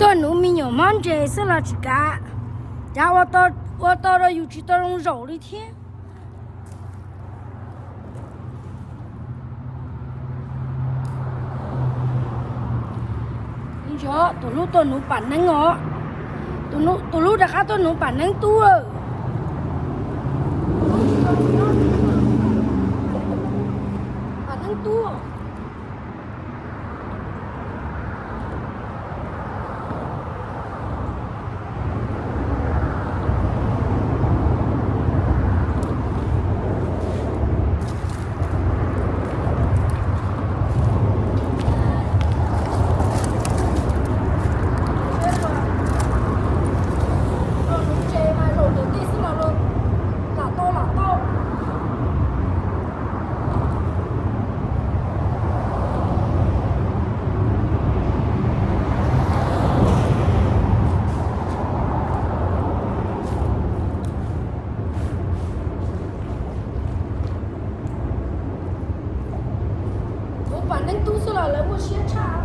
Tuaj nuv me nyuam mob ntses xwb los tsis kav, cav ua tau rau yus tsis tau zoo zaum li thiab. Tus hlub tuaj nuv pam neeb os, tus hlub rov qab tuaj nuv pam neeb tub. Pam neeb tub. Nuv pam neeb tub xwb los lawv muaj siab tshaj.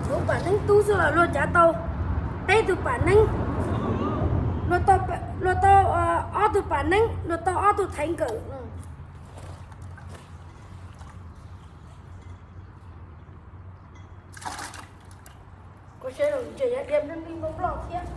Nuv pam neeb tub xwb los luag cav tau peb tug pam neeb, luag tau ob tug pam neeb, luag tau ob tug thaiv nkawm. Kuv sawv daws ntses ya dhia nplij nplij nploj nploj thiab.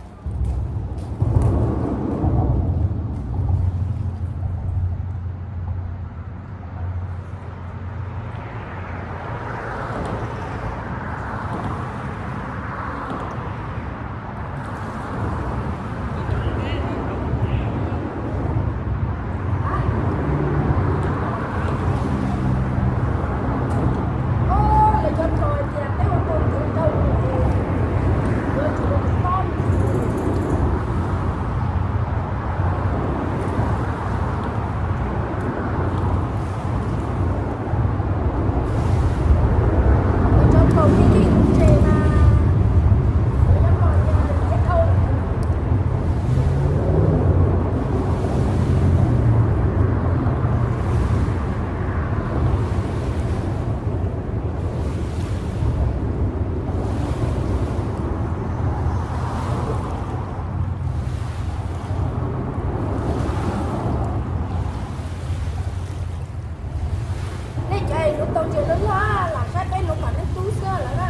Nej cov nuv tau ntses loj loj lam saib peb nuv pam neeb tub xwb lawm na.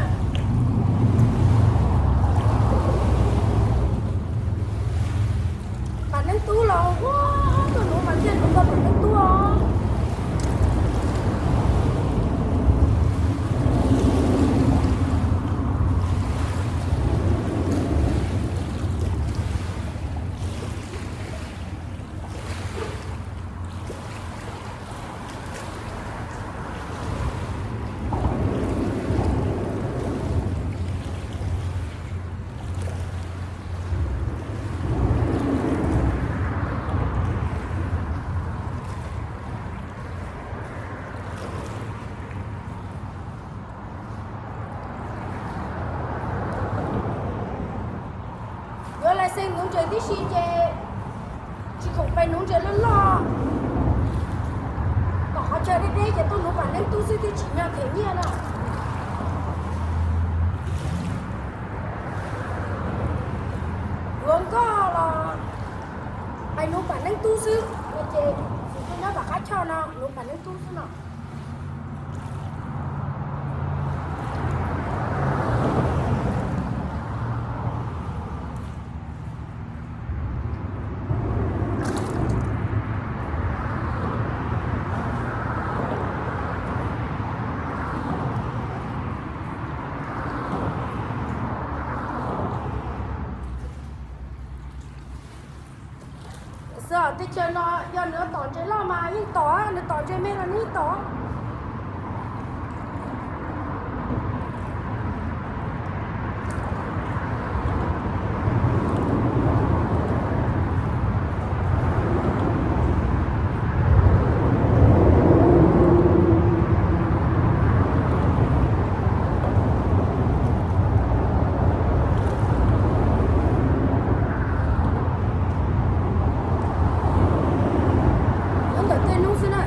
Pam neeb tub los ua tuaj nuv mas thiaj nuv tau pam neeb tub os. Yuav laij xeem nuv ntses tib si ces tsis khoom pes nuv ntses loj loj, kom qhov chaw deb deb ces tuaj nuv pam neeb tub xwb thiaj tsim nyog them nyiaj na. Yuav nkoj los pes nuv pam neeb tub xwb no ces, xws li nyob tom qab choj no nuv pam neeb tub xwb no. Teb chaws no yog nws tom ntses loj mas yeej tom, nws tom ntses me los nws yeej tom. Nyob ntawm tej hnub xwb na.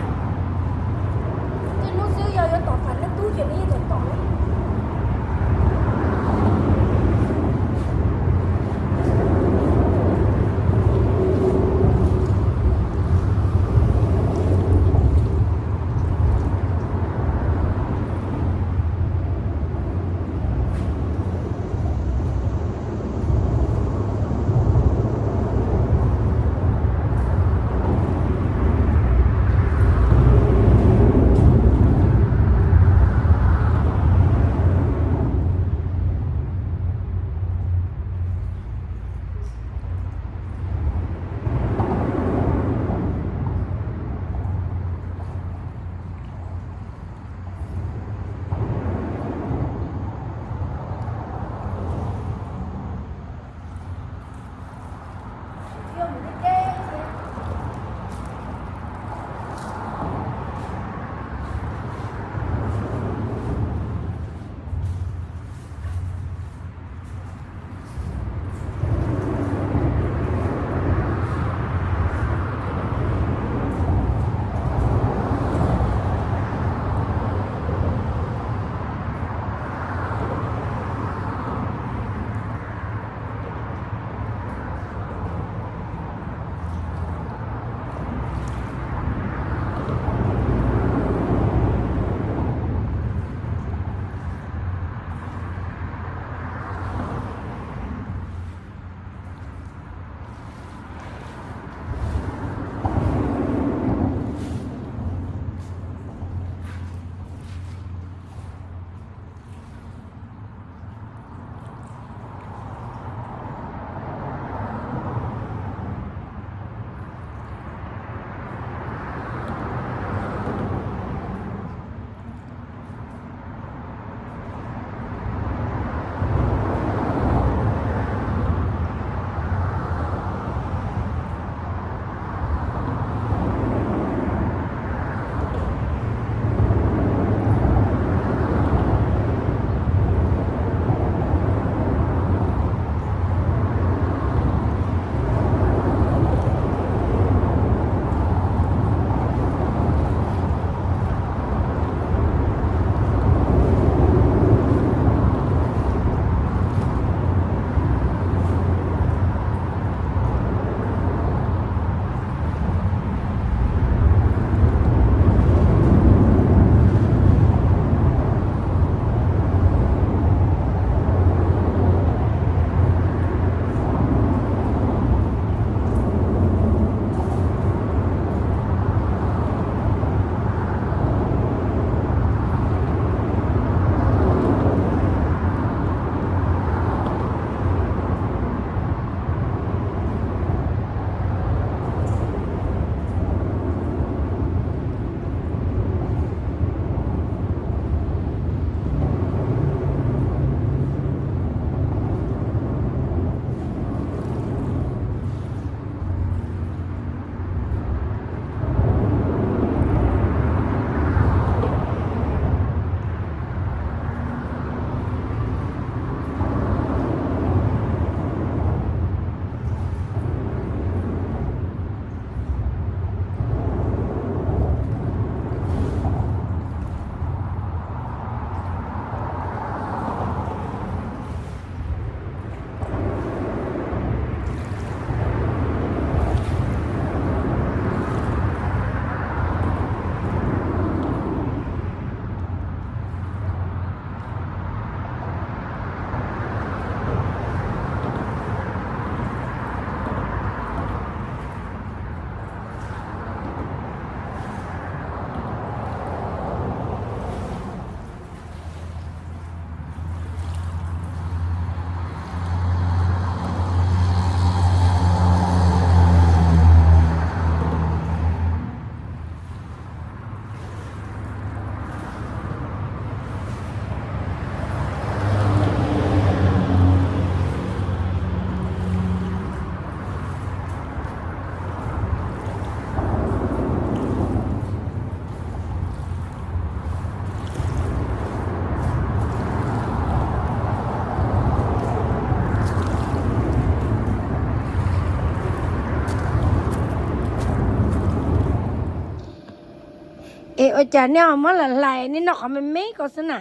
Ua cas nej muab hlais hlais nej noj qhov me me ko xwb na?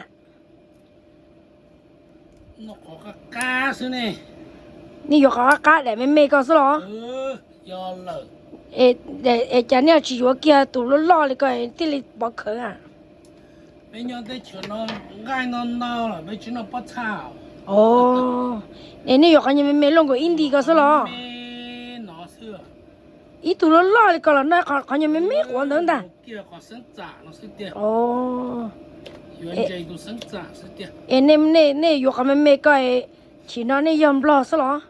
Noj qhov qab qab xwb ne. Nej yuav qhov qab qab daim me me ko xwb los? Yog lawm. Es cas nej tsis yuav kiag tus loj loj li ko thiaj li pov khawv a? Peb nyob teb chaws no nqaij ntau ntau lawm, peb tsis noj pob txha. Es nej yuav qhov nyuag me me luaj nkaus ib nti ko xwb los? Ib tug loj loj li ko los noj qhov nyuag me me quav ntawd ntag. Es nej yuav qhov me me ko, chim no nej yog Nplog xwb los?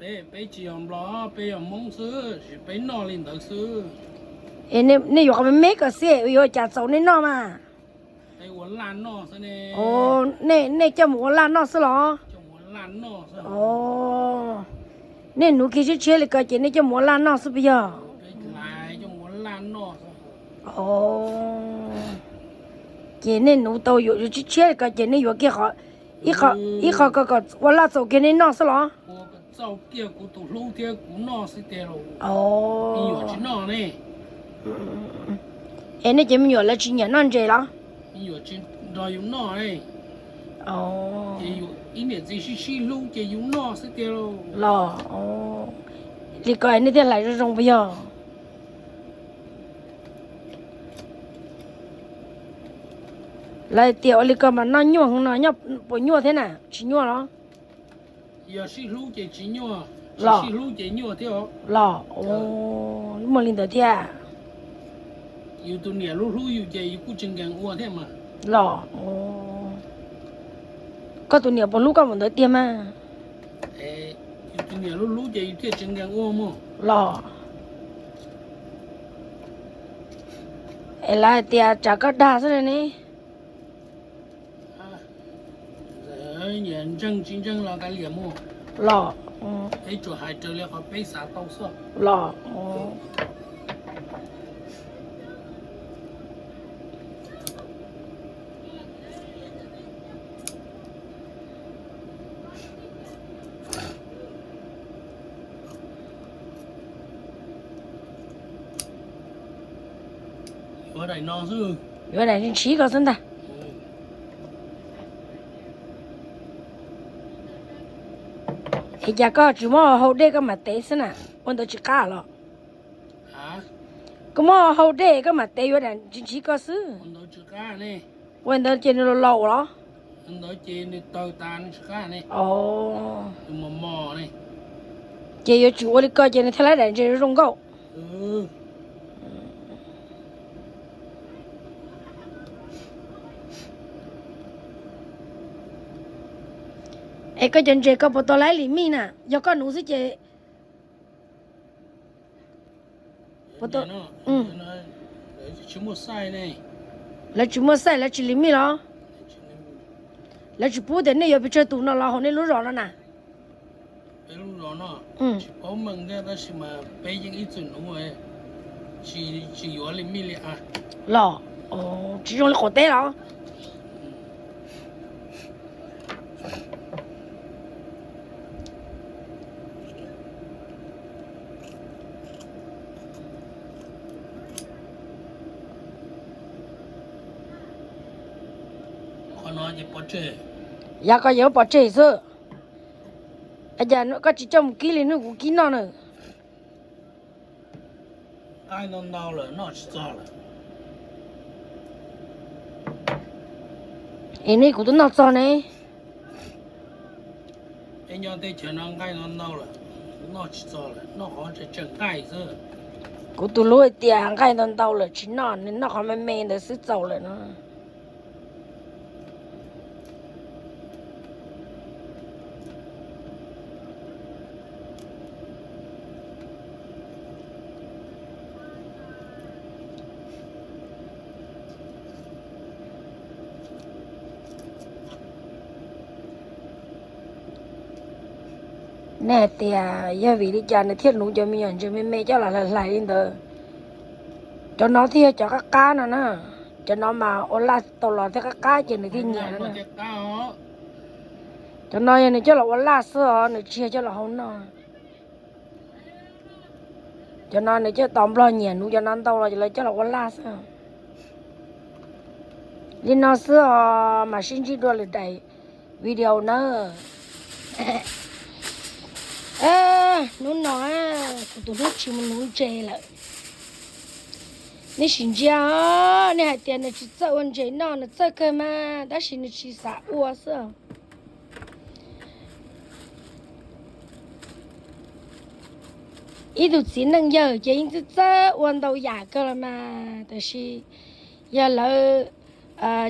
Peb tsis yog Nplog, peb yog Hmoob xwb, peb noj li ntawd xwb. Nej yuav qhov me me ko xwb, yuav cas txaus nej noj mas? Nej coj mus ua laj noj xwb los? Nej nuv kiag tshiab tshiab li ko ces nej coj mus ua laj noj xwb puas yog? Ces nej nuv tau yuav tshiab tshiab li ko ces nej yuav kiag ib qho ko kom ua laj txaus kiag nej noj xwb los? Es nej cov me nyuam lawv tsis nyiam noj ntses los? Los li ko nej thiaj hlais zoo zoo puas yog? Lawv tias ua li ko mas noj nyuaj no, nyob puas nyuaj thiab na, tsis nyuaj los? Los, los, muaj li ntawd thiab. Yus tus niam hlub hlub yus ces yus kuj tsis nkees ua thiab mas. Los, koj tus niam puas hlub koj npaum ntawd tiag mas? Yus tus niam hlub hlub ces yus thiaj tsis nkees ua mas. Los, es lawv hais tias tsam koj dag xwb ne. Ntseeg tsis ntseeg los kav liam mus. Los, peb tsuas hais raws li qhov peb xav tau xwb. Los, yuav daim no xwb, yuav daim ntshiv ko xwb ntag. Es cas koj tsis muab hau dej koj mam tev xwb na, ua ntawd tsis qab los? Koj muab hau dej koj mam tev yuav daim ntshiv ko xwb. Ua ntawd ces nws los laus los? Ces yuav tsum ua li ko ces nws thiaj laib daim ntses zoo nkauj. Es koj cov ntses koj puas tau laib lim mij na? Yog koj nuv xwb ces lawv tsis muaj xaij, lawv tsis lim mij los? Lawv tsis pub tias nej yuav pes tsawg tus no los hauv nej lub zos no na? Los, tsis zoo li qaum teb los? Yav ko yog pov tseg xwb. Cas koj tsis coj mus kib li hnub kuv kib noj na? Es neb kuv twb noj txog ne. Kuv tus hlub hais tias nqaij ntau ntau lawm tsis noj, nws noj qhov me me ntawd xwb txaus lawm no. Nej hais tias yog vim li cas nws thiaj nuv cov me nyuam ntses me me coj los hlais hlais li ntawd? Cov no thiaj yog cov qab qab no na. Cov no mas ua laj tau los thiaj qab qab ces nws thiaj nyiam no na. Cov no yog nws coj los ua laj xwb os, nws tsis yog coj los hau noj. Cov no nws coj tos Nplog nyiam nuv cov no ntau los lawv coj los ua laj xwb. Li no xwb os, mam sib ntsib dua lwm daim video na. Hnub no kuv tus hlub tsis mus nuv ntses lawm. Nej sim ntsia os, nej hais tias nws tsis txawj ua ntses noj, nws txawj kawg mas, tab sis nws tsis xav ua xwb. Ib tug txiv neej yawg ces yeej txawj txawj ua ntau yam kawg los mas, tab sis yog lawv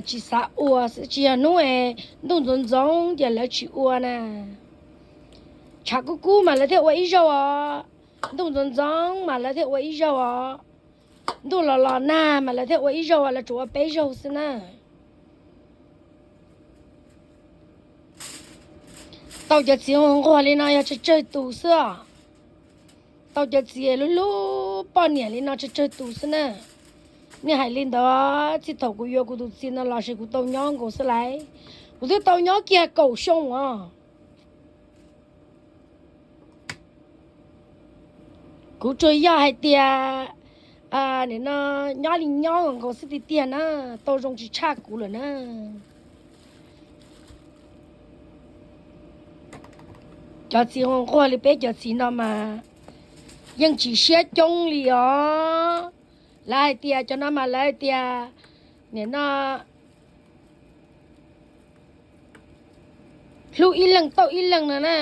tsis xav ua xwb, tsis yog hnub es ntuj ntxoov ntxoov ces lawv tsis ua na. Tshav kub kub mas lawv thiaj ua ib zaug os, ntuj ntxoov ntxoov mas lawv thiaj ua ib zaug os, ntuj los los nag mas lawv thiaj ua ib zaug, lawv tsuas ua peb zaug xwb na. Tau cov txiv nquag li no yog tsawg tsawg tus xwb os. Tau cov txiv hlub hlub poj niam li no tsawg tsawg tus xwb na. Nej hais li ntawd, txij thaum kuv yuav kuv tus txiv no los ces kuv tau nyob nkaus xwb lauj. Kuv twb tau nyob kiag kaum xyoo os. Kuv tsuas yog hais tias nim no nyob li nyob nkaus xwb tiag tiag na, tau zoo tsis tshaj kuv lawm na. Cov txiv nquag li peb cov txiv no mas yeej tsis siab coob li os. Lawv hais tias cov no mas lawv hais tias nim no hlub ib leeg tau ib leeg no na.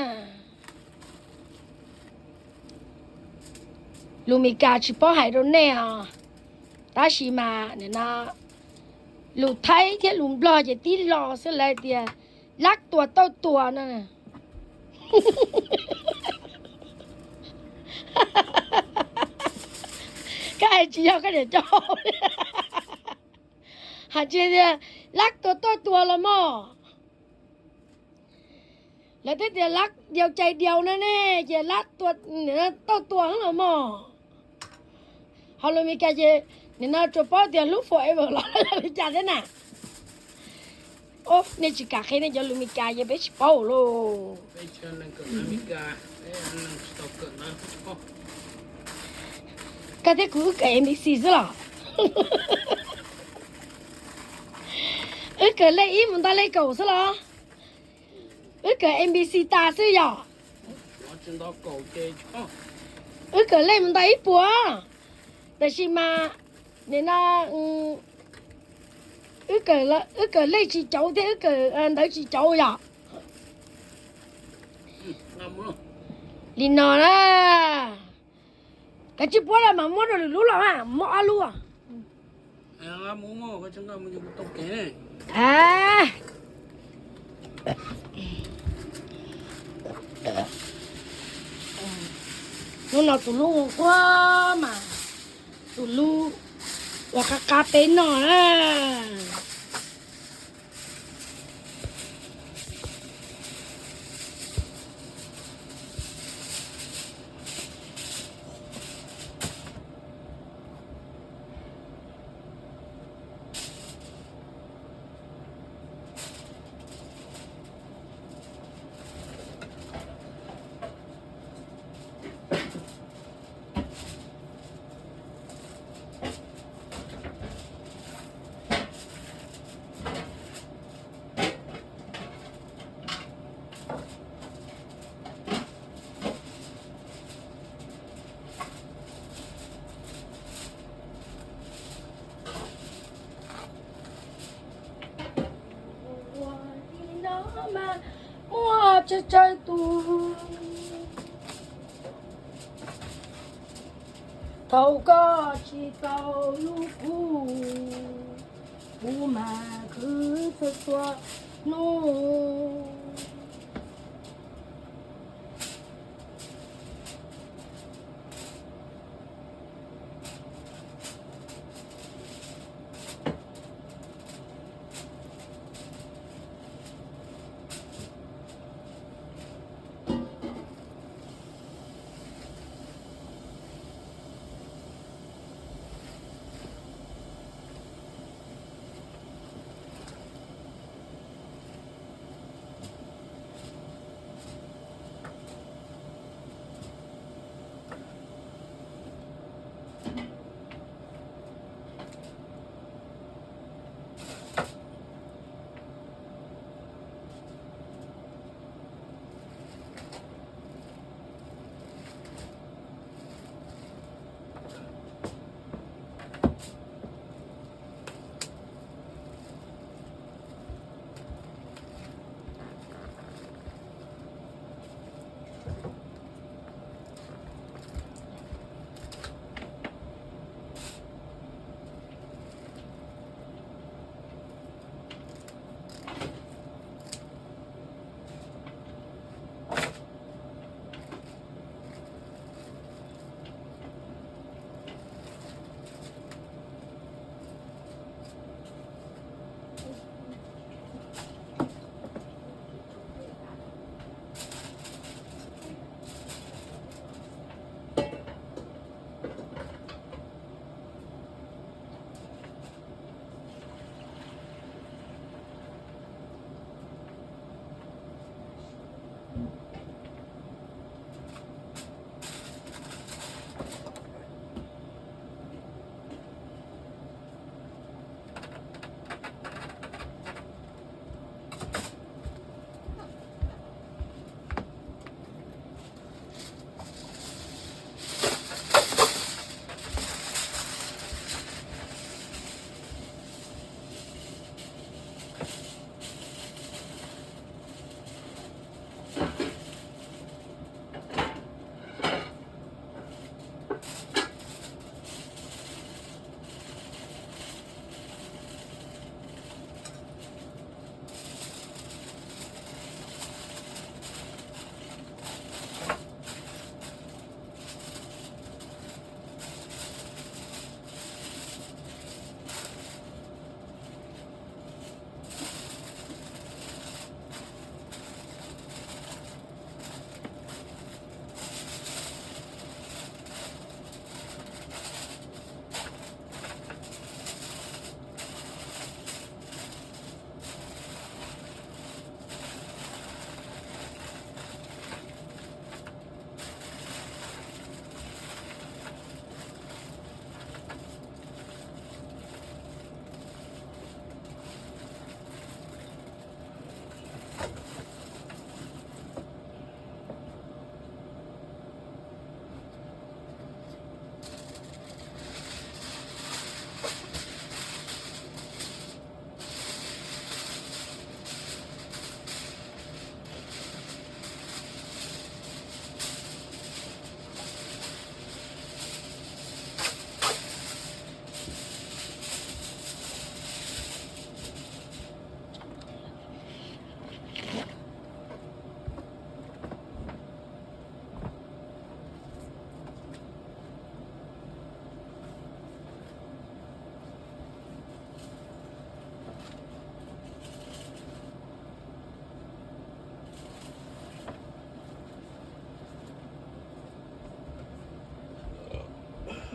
Lus Mes Kas tsis paub hais rau nej os, tab sis mas nim no lus Thaib thiab lus Nplog ces tib lo xwb, lawv hais tias lab tuas tauj tuas no. Koj hais tsis yog koj niam coj, hais tsis tias lab tuas tauj tuas los mog. Lawv twb tias lab diau cai diau no ne, ces lab tuas tauj tuas los mog. Ho lus Mes Kas ces nim no tsuas paub tias hlub forever los li cas thiab na. Nej tsis kam qhia nej cov lus Mes Kas ces peb tsis paub lauj. Koj thiab kuv wb kawm M B C xwb los? Wb kawm lej ib mus nto lej kaum xwb los? Wb kawm M B C tas xwb yog? Wb kawm lej mus nto ib puas, tab sis mas nim no wb kawm lej tsis cauv thiab wb kawm ntawv tsis cauv yog? Li no na, kav tsij puab los mas muab rau lwm lub los, muab ob lub. Hnub no tus hlub nquag nquag mas, tus hlub ua qab qab peb noj na. Ua li no mas muaj tsawg tsawg tus, thaum koj tsis tau hlub kuv, kuv mas khwv txhua txhua hnub.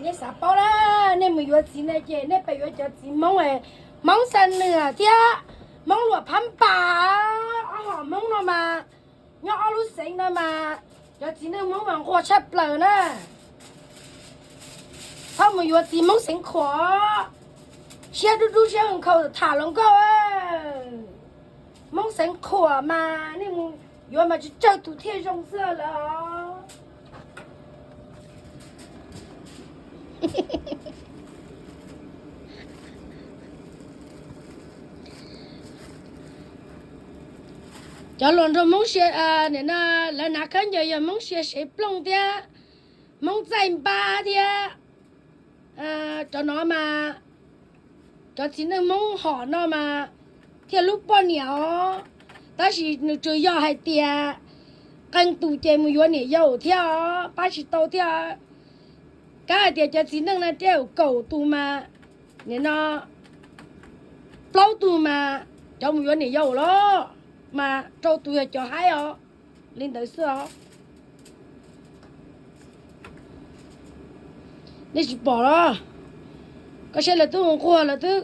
Nej xav paub na, nej mus yuav txiv na ces nej pem yuav cov txiv Hmoob, Hmoob Xa Nws thiab Hmoob Luam Phab Npas. Ob hom Hmoob no mas nyob ob lub xeev no mas cov txiv neej Hmoob mas nquag tshaj plaws na. Txhob mus yuav txiv Hmoob xeev Khuam, siab dub dub siab nkhaus tham hluas nkauj. Hmoob xeev Khuam mas nej mus yuav mas tsawg tsawg tus thiaj zoo xwb lawm. Cov hluas nraug Hmoob sia, nim no lawv hnav khaub ncaws yog Hmoob sia sev plooj thiab Hmoob txaij npab thiab. Cov no mas, cov txiv neej Hmoob hom no mas thiaj hlub poj niam os. Tab sis nws tsuas yog hais tias qee tus ces mus yuav niam yau thiab os, pab tsis tau thiab. Kav hais tias cov txiv neej no tej zaum kaum tus mas, nim no plaub tug mas cov mus yuav niam yau lawm, mas rau tus yog cov haib os. Li ntawd xwb os. Nej tsis pom los? Koj saib lawv twb nquag, lawv twb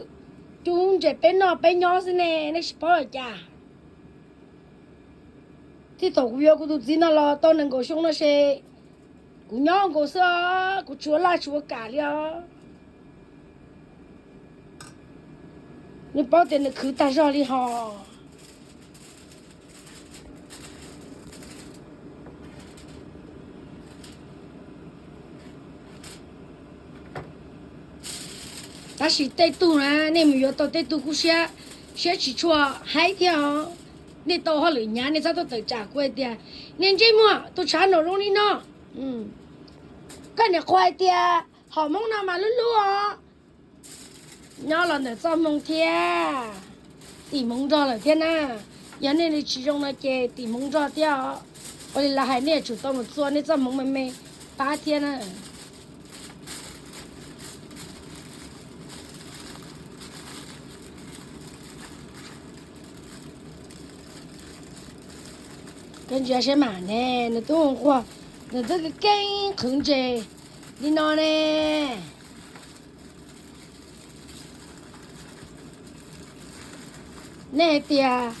cub ntses peb noj peb nyob xwb ne, nej tsis paub los cas? Txij thaum kuv yuav kuv tus txiv no los tau nees nkaum xyoo no ces kuv nyob nkaus xwb os, kuv tsis ua laj tsis ua kam li os. Nej paub tias nws khwv tag zog li hos. Tab sis tej tug na, nej mus yuav tau tej tug kuj siab, siab tsis tshua haib thiab os. Nej tau hauj lwm hnyav nej txhob tuaj tawm tsam kuv hais tias, niag ntsej muag tus tshav nraum zoov li no. Koj niam qhuas hais tias hom Hmoob no mas lub lub os. Nyob los ntawm txoj hmoo thiab, tim hmoov nrog lawm thiab na. Yog nej li tsis zoo no ces tim hmoov nrog thiab os. Ua li lawv hais nej yuav tsum tau mus txua nej txoj hmoov me me pab thiab na. Koj ntsia saib mas ne, nws twb nquag, nws twb keeb qhwv ntses li no ne. Nej hais tias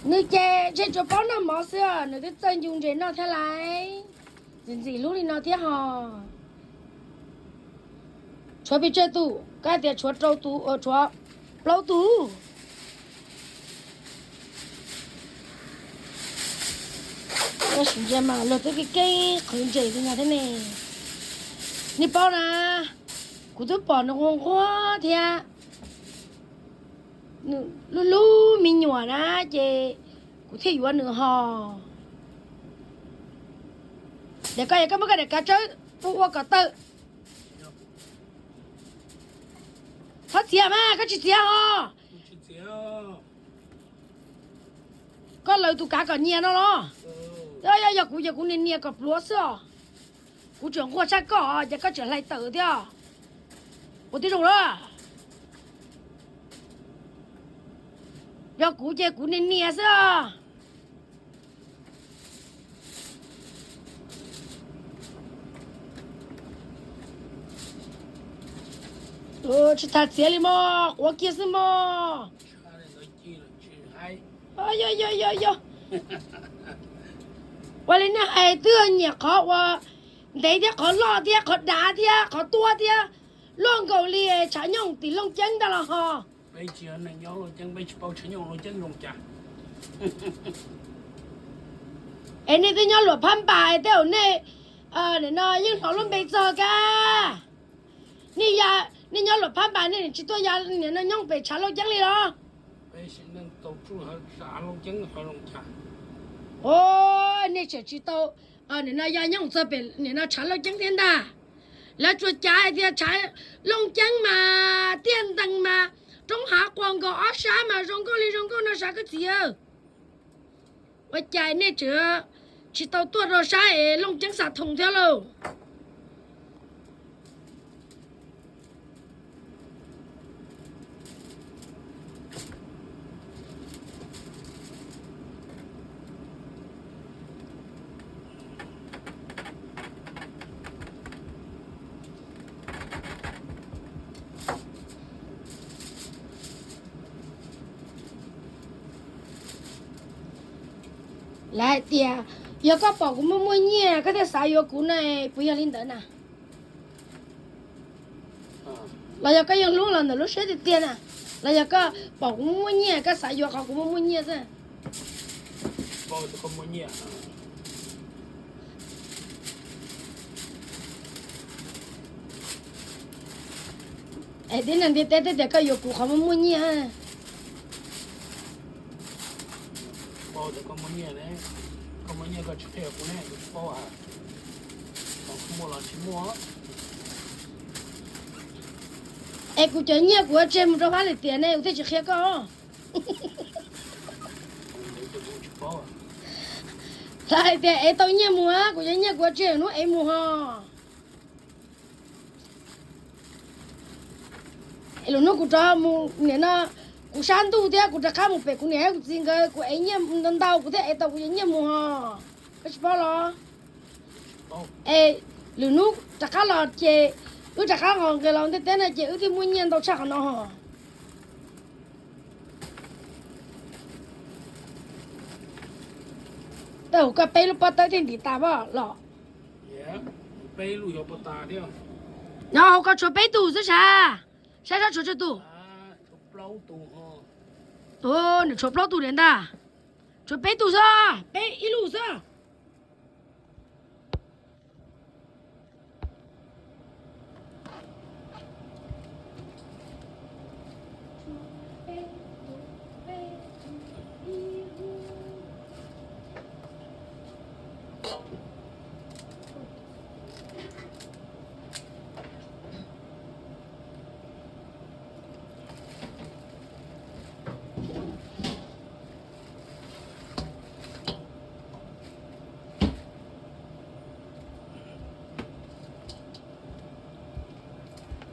nws ces ntshe tsuas paub noj mov xwb, nws twb txawj ncu ntses noj thiab lauj. Ntxim ntxim hlub li no thiab hos. Tshuav pes tsawg tus? Koj hais tias tshuav rau tus, tshuav plaub tus. Koj sim ntsia mas luag twb keeb qhwv ntses li no thiab ne. Nej paub na, kuv twb pom nws nquag nquag thiab. Nws lub lub me nyuam na, ces kuv thiaj yuav nws ho. Ces koj, koj muab koj daim kav tsawb ua ua kom tawm. Txhob txiav mas, koj tsis txiav ho. Koj laws tus kav kom nyias no los? Yog, yog kuv ces kuv nias nias kom pluav xwb os. Kuv tseem nquag tshaj koj ces koj tseem hlais tawm thiab. Ua tib zoo lawm. Yog kuv ces kuv nias nias xwb os. Tsis tas txiav li mog, quav kiag xwb mog. Yog, yog, yog, yog. Ua li nej hais twb nyiam qhov uas ntev thiab, qhov loj thiab, qhov dav thiab, qhov tuab thiab, luaj nkaus li tshav nyooj tim Looj Ceeb ntag los ho. Es nej twb nyob Luam Phab Npas tej zaum nej nim no yeej hnov lub npe txog kab. Nej ya, nej nyob Luam Phab Npas nej tsis tuaj ya nim no nyob pem tshav Looj Ceeb li los? Nej tseem tsis tau nim no ya nyob txog pem nim no tshav Looj Ceeb thiab ntag. Lawv tsuas cav hais tias tshav Looj Ceeb mas tiaj ntees mas roob hav quas nkaus ob sab mas zoo nkauj li zoo nkauj no sav koj txiv. Ua cas nej tseem tsis tau tuaj rau sab es Looj Ceeb Xa Thoos thiab lauj? Lawv hais tias yog koj pom kuv muaj muaj nyiaj koj thiaj xav yuav kuv na, puas yog li ntawd na? Los yog koj yeej hlub los ntawm lub siab tiag tiag na? Los yog koj pom kuv muaj muaj nyiaj koj xav yuav qhov kuv muaj muaj nyiaj xwb? Es tib neeg ntiaj teb twb tias koj yuav kuv qhov muaj muaj nyiaj. Es kuv cov nyiaj kuv ua tseg mus rau Hab Lis Tias ne kuv thiaj tsis qhia koj. Txawm hais tias ev tau nyiaj mus, kuv cov nyiaj kuv ua tseg hnub ev mus ho. Es lwm hnub kuv rov mus nim no, kuv sab ntuj thiab kuv rov qab mus pem kuv niam thiab kuv txiv nkawd, kuv ev nyiaj ntau ntau kuv thiaj ev tau kuv cov nyiaj mus ho. Koj tsis paub los? Es lwm hnub rov qab los ces wb rov qab nqos nqes los ntiaj teb no ces wb thiaj muaj nyiaj ntau tshaj qhov no ho. Tej zaum koj peb lub pob tawb thiaj ntim tas pob los. Nyob hauv ko tshuav peb tus xwb sav? Saib sab tshuav tsawg tus? Nws tshuav plaub tus niam ntag. Tshuav peb tus xwb, peb ib lub xwb.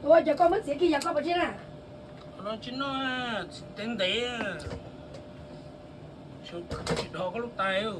Ua cas koj muab txiav kiag yam koj pov tseg na? Tsis noj, txiv tev ntev, tsis dhos koj lub tais.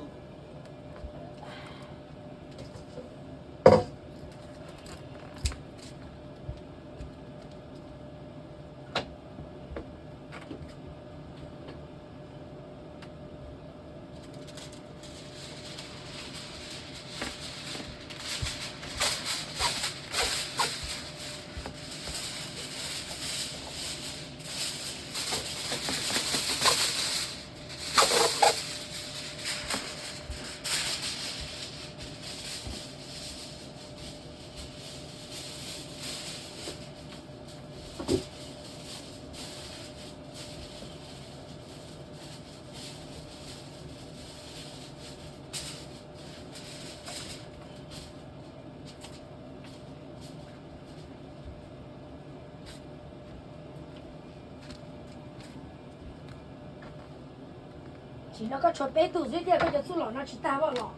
Tsis no koj tshuav peb tug xwb tiag, koj cov txuj lom no tsis tag vaj los?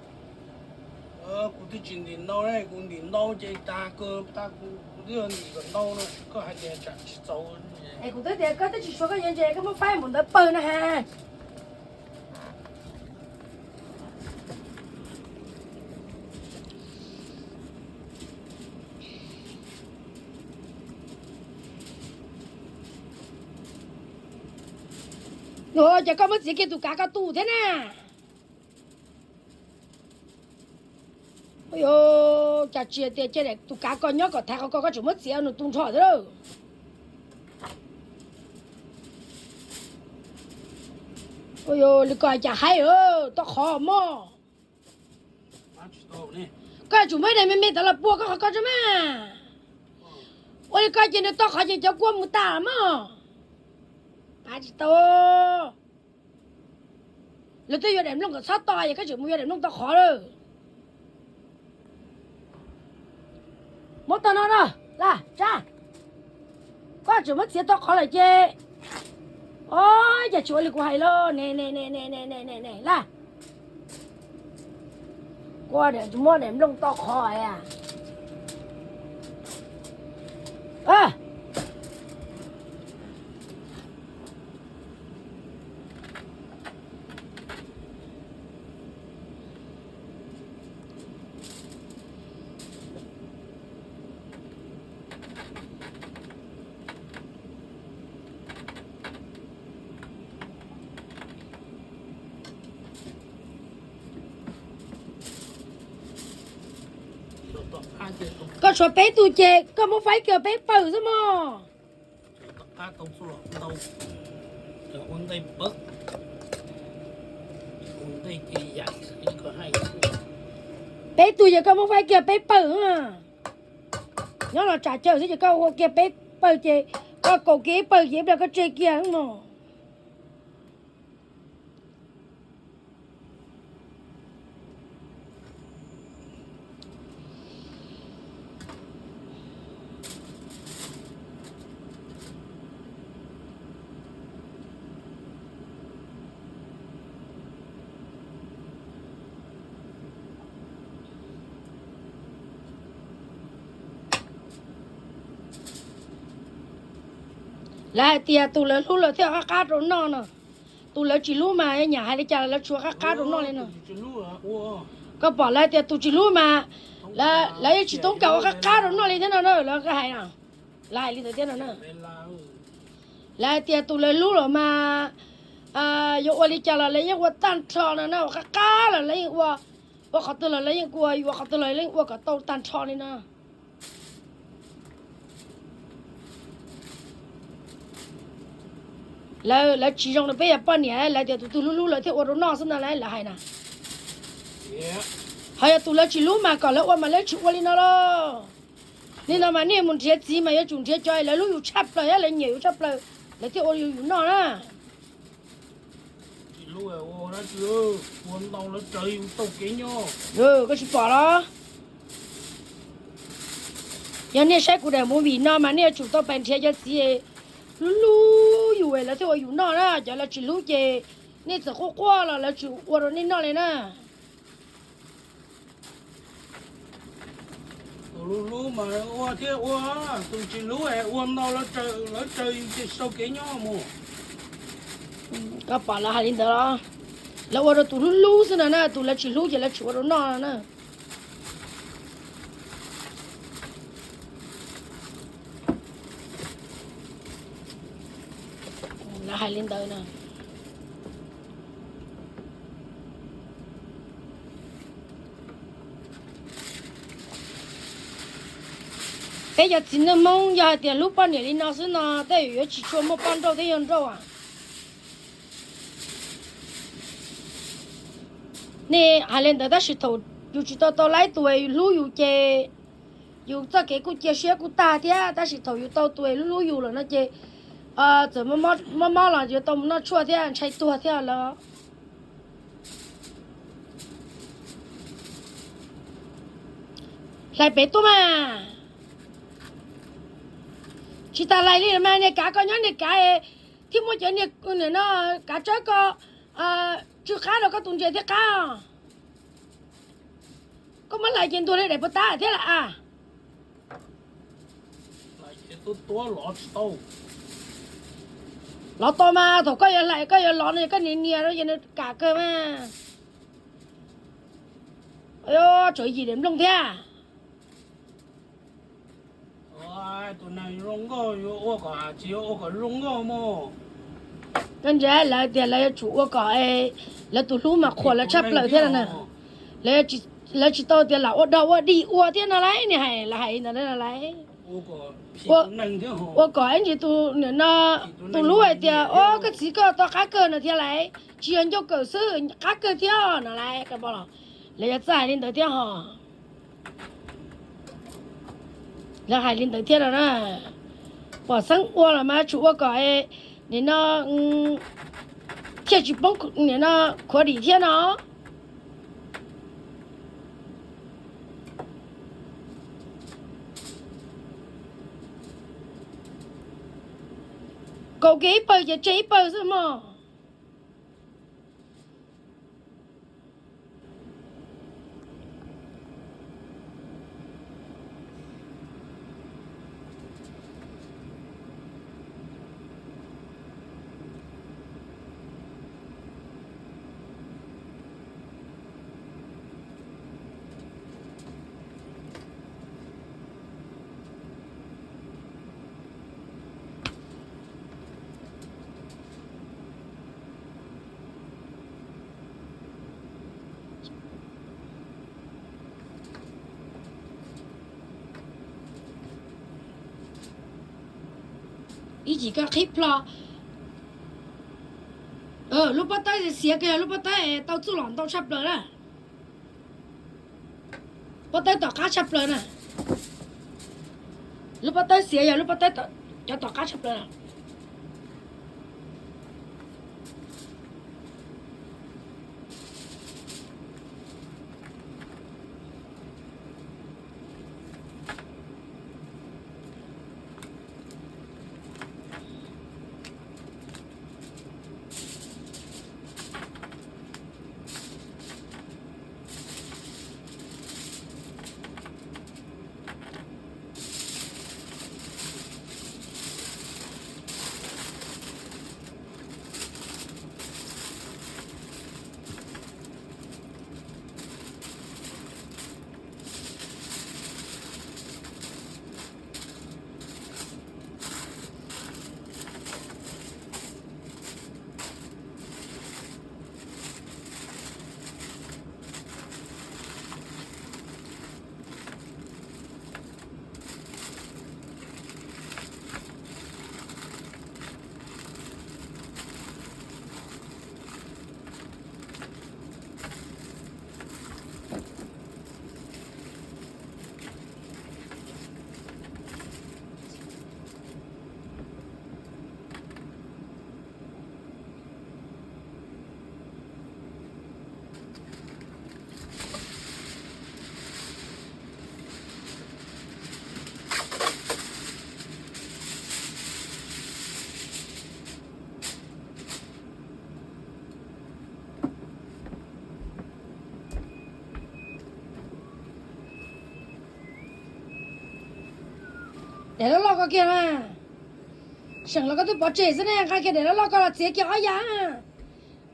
Kuv twb tsis ntim ntau, kuv ntim ntau ces tag kawg, tag kuv twb ntim kom ntau no, koj hais tias tsam tsis txaus. Es kuv twb tias koj twb tsis tshuav koj yuav ntses, koj muab faib mus ntawd pawg na has. Ua cas koj muab txiav kiag tus kav ko tu thiab na? Ua cas tsis tias cia tus kav ko nyob kom thaiv qhov ko, koj tseem muab txiav nws tu nrho thiab lawm. Ua li ko cas haib tau qhov mog. Koj yuav tsum muab daim me me tod los pua koj qhov ko tso mas. Ua li ko ces nws tau qhov ces cov kua mus tas mog. Pav tsis tau. Lawv twb yuav daim nplooj kom txhob to es koj tseem mus yuav daim nplooj tau qhov lawm. Muab tag no no, Laj Tsab. Koj tseem muab txiav tau qhov lawm ces, o, cas tsis ua li kuv hais los ne, ne, ne, Laj. Kua muab daim nplooj tau qhov. Koj tshuav peb tug ces koj muab faib kiag peb pawg xwb mog. Peb tug ces koj muab faib kiag peb pawg. Nyob los tsam caw xwb ces koj ua kiag peb pawg ces koj kaum kiag ib pawg ces ib pliag koj tseg kiag mog. Lawv hais tias tus lawv hlub lawv thiaj qab qab rau noj no. Tus lawv tsis hlub mas nyam hais li cas los lawv tsis ua qab qab rau noj li no. Koj pom lawv hais tias tus tsis hlub mas lawv yeej tsis toob kas ua qab qab rau noj li thiab no na, lawv hais, lawv hais li ntawd thiab no na. Lawv hais tias tus lawv hlub los mas yuav ua li cas los lawv yeej ua tag nrho no na, ua qab qab los lawv yeej ua, ua qhov twg los lawv yeej ua, yuav ua qhov twg los lawv yeej ua kom tau tag nrho li no. Lawv, lawv tsis zoo rau peb yog poj niam, lawv tias tus twg hlub hlub lawv thiaj ua rau noj xwb no lawv hais na. Ho yog tus lawv tsis hlub mas kom lawv ua mas lawv tsis ua li no los. Li no mas nej mus nrhiav txiv mas yuav tsum nrhiav cov lawv hlub yus tshaj plaws thiab lawv nyiam yus tshaj plaws, lawv thiaj ua yus noj na. Koj tsis pom los? Yog nej saib kuv daim movie no mas nej yuav tsum tau pais nrhiav cov txiv hlub hlub yus lawv thiaj ua yus noj na. Cov lawv tsis hlub ces nej txawm quaj quaj los lawv tsis ua rau nej noj li na. Tus hlub hlub mas ua thiab ua, tus tsis hlub es ua ntau lawv tsaws, lawv tsaws yus ces sau kev nyob mus. Koj pom lawv hais li ntawd los? Lawv ua rau tus hlub hlub xwb no na, tus lawv tsis hlub ces lawv tsis ua rau noj no na. Lawv hais li ntawd na. Peb cov txiv neej Hmoob yog hais tias hlub poj niam li no xwb no tej zaum yuav tsis tshua muaj poj nrauj thiab yawg nrauj. Nej hais li ntawd tab sis thaum yus tsis tau tau laib tus hlub yus ces yus txoj kev kuj cia siab kuj tag thiab, tab sis thaum yus tau tus hlub hlub yus lawm no ces txawm mob mob los yuav tau mus noj tshuaj thiab ntshai tuag thiab lawm. Hlais pem tuaj mas. Tsis tas hlais li mas niag kav koj nyob niag kav thiab muaj cov niag no kav tsawb koj Tsw qab rau koj tus ntses thiab qab. Koj muab hlais ces ntuag li daim puas tab thiab lawm a. Lov tau mas thaum koj yuav hlais koj yuav lov no koj nias nias rau ces nws kam kawg mas. Tsam yim daim nplooj thiab. Koj ntsia lawv tias lawv yuav tsum ua kom lawv tus hlub mas qhuas lawv tshaj plaws thiab no na. Lawv tsis tau tias lam ua dog ua dig ua thiab no lauj, nws hais lawv hais li ntawd no lauj. Ua kom ib ntsis tus niam no tus hlub hais tias o koj txiv koj tau qab kawg no thiab lauj, tsis yog ncauj kawm xwb qab kawg thiab no lauj. Lawv yuav txawj hais li ntawd thiab hos. Lawv hais li ntawd thiab no na. Pom xeeb ua los mas tsum ua kom nim no thiaj tsis poob nim no khuav dim thiab no. Kaum kiag ib pawg ces tseg ib pawg xwb mog. Ib chim koj qhib plho, lub pob tawb xiav kawg, yog lub pob tawb tau txuj lom ntau tshaj plaws na. Pob tawb tom qab tshaj plaws na. Lub pob tawb xiav yog lub pob tawb, cov tom qab tshaj plaws na. Daim loj loj koj kiag na. Seem los koj twb pov tseg xwb ne, nqa kiag daim loj loj koj los txiav kiag ob yav.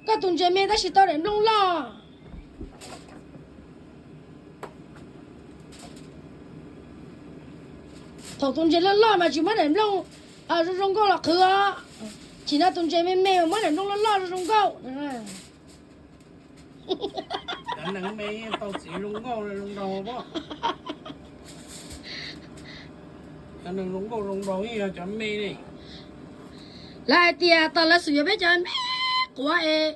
Koj tus ntses me tab sis tau daim nplooj loj. Thaum tus ntses loj loj mas tsis muab daim nplooj zoo zoo nkauj los qhwv os. Chim no tus ntses me me muab daim nplooj loj loj zoo zoo nkauj. Cov neeg me tau txiv zoo nkauj zoo nraug pob. Cov neeg zoo nkauj zoo nraug yeej yog cov me ne. Lawv hais tias tos lawv xub yuav peb cov me quav es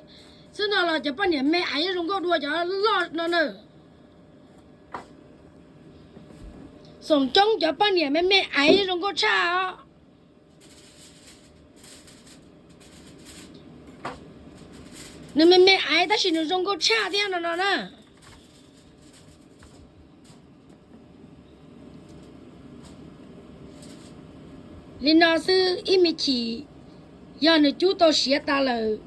xwb no los cov poj niam me aiv zoo nkauj dua cov loj no na. Xoom coob cov poj niam me me aiv zoo nkauj tshaj os. Nws me me aiv tab sis nws zoo nkauj tshaj thiab no no na. Li no xwb ib me chim yog nws cub tau siav tas lawm,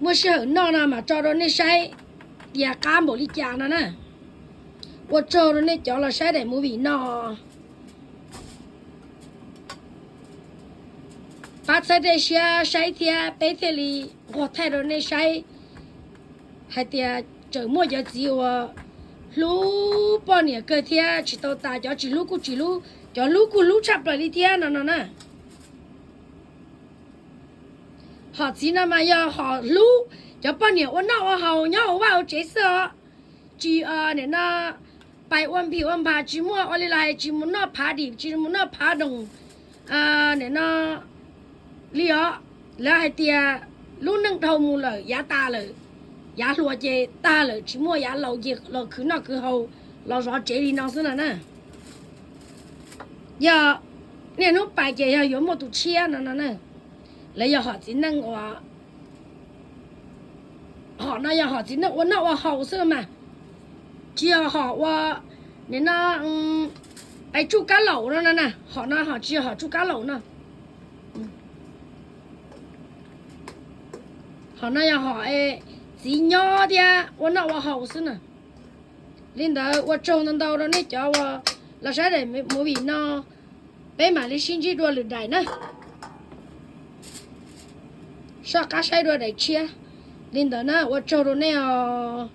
Muaj sij hawm noj no mas tso rau nej saib tias qab npaum li cas no na. Ua tsaug rau nej cov los saib daim movie no. Pab txhawb tej siab saib thiab peb thiaj li nquag thaij rau nej saib hais tias tseem muaj cov txiv uas hlub poj niam kawg thiab tsis tau tas, cov tsis hlub kuj tsis hlub, cov hlub kuj hlub tshaj plaws li thiab no no na. Hom txiv no mas yog hom hlub cov poj niam ua noj ua haus nyob hauv vaj hauv tsev xwb os. Tsis nim no pais ua nphim ua nphas, tsis muaj ua li los hais tsis mus noj phav dim, tsis mus noj phav doos nim no li os. Lawv hais tias lub neej dhau mus lawm, yav tas lawm, yav hluas ces tag lawm, tsis muaj yav laus ces los khwv noj khwv haus los zov tsev li no xwb no na. Yog niaj hnub pais ces yog yuav muaj tus tshiab no no na. Lawv yog hom txiv neej uas, hom no yog hom txiv neej ua noj ua haus xwb mas, tsis yog hom ua nim no pais tsuj kab laum no no na. Hom no hom tsis yog hom tsuj kab laum no. Hom no yog hom txiv nyob thiab ua noj ua haus xwb na. Li ntawd ua tsaug ntau ntau rau nej cov uas los saib daim movie no, peb mam li sib ntsib dua lwm daim na. Soj qab saib dua daim tshiab. Li ntawd na ua tsaug rau nej os.